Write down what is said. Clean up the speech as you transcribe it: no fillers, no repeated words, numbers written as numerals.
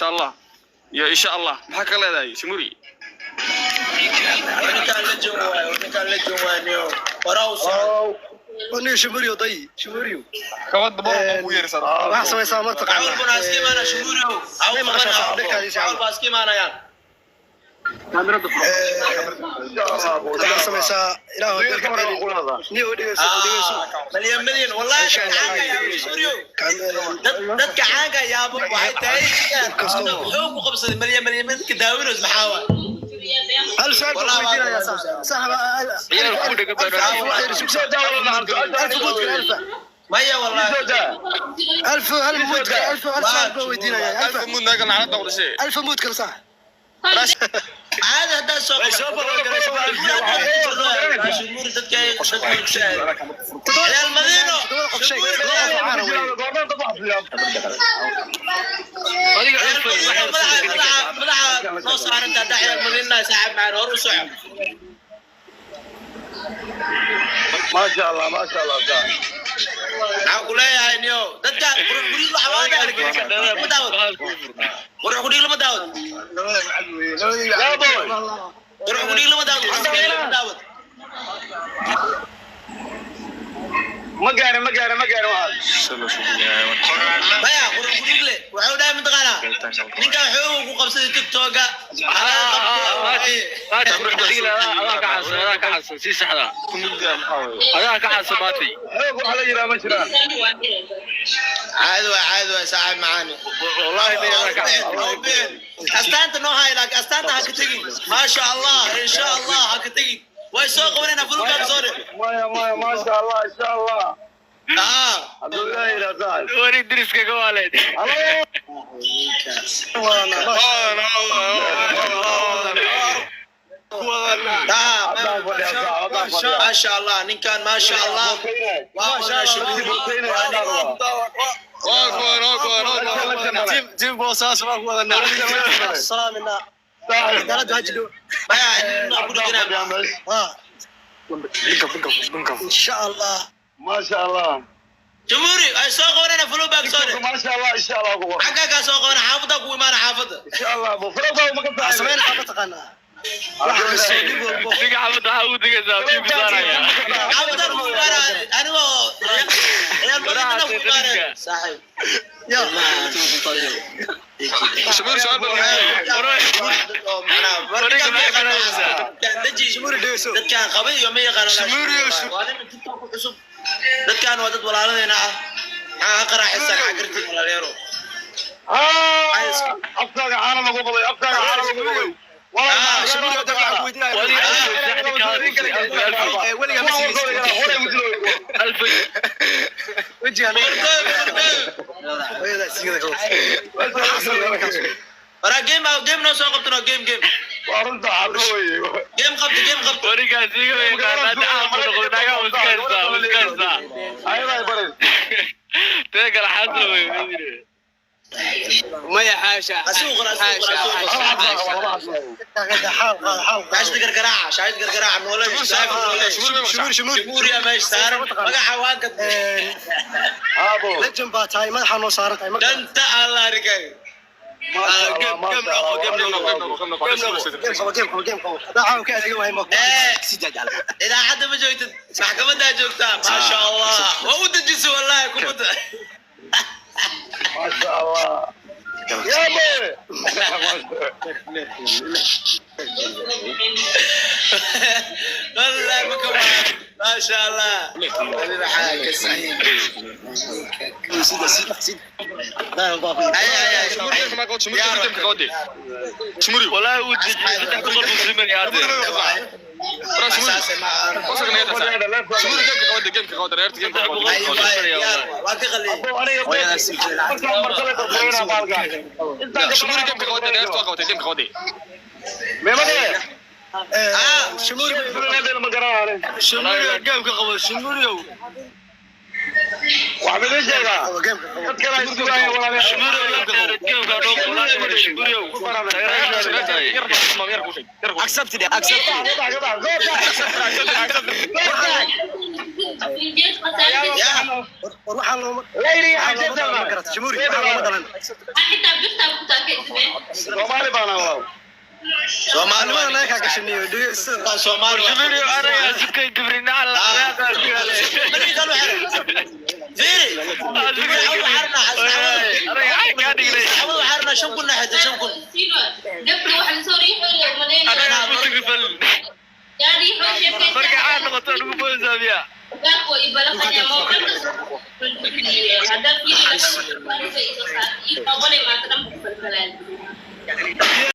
Maasha Allah iyo insha Allah. Maxaa ka leedahay, Shimuri? Ninkaan la joog waayo, ninkaan la joog waayo, niyo horaa u socdo. Aniga Shimuriyo day Shimuriyo. Kabad baro ugu yeersan. Waxaa samaysaa ma taqaanaa? Awal baa iska imaanaa, Shimuriyo. May maqashaa saaxiibkaadii si Awal baa iska imaanayaan. Waxaa samaysaa ilaah dalka niyo dhegeyso, dhegeyso. Malyan malyan wallahi, dadka caanka yaabo, Shimuriyo. Dadka caanka yaabo waxay tahay wuxuu ku qabsaday malyan malyan. Dadka daawinoos maxaa waay? Hal su'aal baan weydiinayaa, saaxib. Ciyaal ku dhagan baan. Alfa guudka alfa. Maya wallahi. Alfa hal muudka alfa, hal su'aal baan weydiinayaa alfa. Alfa mud naaga nacada qudhashe. Alfa muudka sax. Caadi haddaa soo Shimuri, dadka ciyaal Madiino. Todoba qof sheeg, todoba qof oo caana weeye. Adiga Ciyaal Madiino madaxa madaxa noo saaranta. Haddaa ciyaal Madiina saaxib macaan, hor u soco. Maasha Allah, maasha Allah. Maxaan ku leeyahay niyo, dadka qurux guriga waxaa ma daawad, qurux guriga lama daawad, qurux guriga lama daawad, qurux guriga lama daawad. Ma gaarin, ma gaarin, ma gaarin waxaas. Maya, qurux gurigle wuxuu dhahay mataqaanaa, ninkan xoog ku qabsaday TikToka. Adaa ka xasan, adaa ka xasan, sii saxda, adaa ka xasan baati. Xoog waxa la yidhaha ma jiraan. Caadi waa, caadi waa, saaxiib macaani. Wallahi bay adaa ka xasan. Astaanta noo hay, laakiin astaanta ha ka tegin. Maasha Allah, insha Allah ha ka tegin. Way soo qabanayna fulkaan soo dhe. Maya, maya, maasha Allah, insha Allah. Ah. Hadduu Ilaahay yidhaah, saaxib. Wari diriska ka waaleed. Halo. Ah. Haddaan fadhiyaa, saaxib, haddaan fadhiyaa. Maasha Allah, ninkan maasha Allah waa wadaa Shimuri. Salaamina cadaaladu ha jidho. Maya, inaa ku dhiganaa. Insha Allah. Maasha Allah. Shimuri ay soo qabanayna fulback soo dhe. Maasha Allah, insha Allah ku qor. Xaggaa kaa soo qabana, xaafadda kugu imaana, xaafadda. Insha Allah, bu farada ma ka waxaa tahay. samaynaa ma taqaanaa, wax kastoo dhib walbo. Diga xabadda waxaa ugu digaysaa biyo bisaaraya. Xaafadda kugu imaana, anigoo ciyaal Madiina kugu imaana, saaxiib. Ya. Shimuri, su'aal baan weydiinaya. Shimuri, dhegeyso. Dadkaan qabay iyo ma yaqaano. Waa nin TikTok ku cusub. Dadkaan waa dad walaaladeena ah, maxaa ka qaraaxaysan cagartiin, walaalayaalo? Afkaaga caana lagu qabay, afkaaga caana lagu qabay. Ah, Shimuri, hadda waxaan ku weydiinayaa. Wali alfay saxdi ka hadlay, alfay, alfay. Weligaa ma siigaysid. Alfay. Wejigaa Boqortooy, boqortooy. Hooyadaa siigada ka hoos. Waraa game baa game noo soo qabtano, game, game. Waa runta xarro weye. Game qabta, game qabta. Warigaas iga yaqaanaa caan buu noqday, naagaha wuu iska haystaa, wuu iska haystaa. Ayadaa barin. Tee kale xasan wey. Maya, xaasha. Asigu qora, asigu qora, asigu qora. Xaal qaada, xaal qaada. Shaashada gargaraaca, shaashada gargaraaca, noole saaxiib, noole. Shimuri may maqashaa? Shimuri, Shimuri. Shimuriya meesha saaran, magaca waa gad. Aabo. Legend baa tahay, madaxa noo saaran tahay marka. Danta Allah arikay. Game noqo, game noqo. Game qabo, game qabo, game qabo. Haddaa caawa ka adeegan wahay ma Eh, idaacadda ma joogtid, maxkamaddaa joogtaa. Maasha Allah, waa u dejisay wallahi kubadda. Maasha Allah. Yaa boy. Wallahi ma kama, maasha Allah. Ay, ay, ay. Shimuri, game ma qabto, Shimuri, game ka qabde. Shimuri. Wallahi wuu dejiyey, 300 buu simanaya hadda. Waraa Shimuri. Wasaqna yada saa. Shimuri, game ka qabde, game ka qabde, reerta game ka qabde. Ay, ay, yaar, waa ka qaliyay. Shimuri, game ka qabde, reerta waa qabtay, game ka qabde. Ah. Shimuri. Shimuriyo, game-ka qabo, Shimuriyow. Waxaan idin sheegaa Game ka qabo. dad kale ay sugayaan walaalayaal. Shimuriyow, game-ka noo qabo, Shimuriyow. Yar ku sheeg, yar ku sheeg. Accepted, accepted. Ya. War waxaan looma dhalan, ma garata Shimuri, waxaan looma dhalan. Soomaali baan ahaa. Soomaali Maalmaha naga kaa gashaniyo dhegeysta. waa Soomaali. Shimuriyow anaga sukay gibrina alla. Markii kale waxaa fiiri. Saxaabada waxaa rabnaa 5,000 na xita 5,000. Anaga ku tigrifal. Marka caan noqoto lagu boosaabiya.